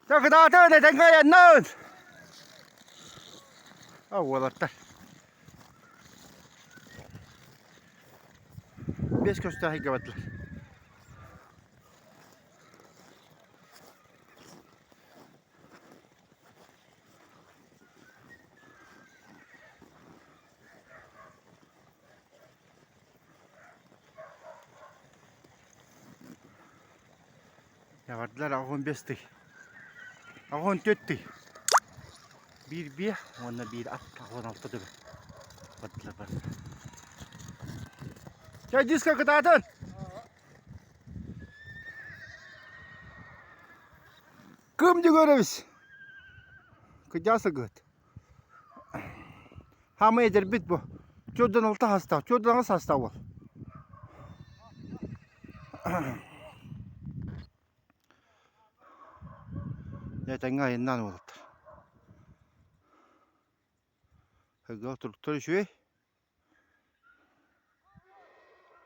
Дьэ кытаатын этэҥҥэ айаннаан! А уолаттар. Бес көстөөх иһгэ бардылар. Бардылар 85 тый. 84 тый. Биир биэ уонна биир ат 86 төбө. Бардылар бардылар. Чэ, диска кытаатын! Кым дьөгүөрэбис? Кыдьаа сылгыһыт. Хаамай эдэрбит бу. Чуордан алта саастаах, чуордан аҕыс саастаах уол. Дьэ тэҥҥэ айаннаан уолаттар. Сылгыга туруктар үчүгэй.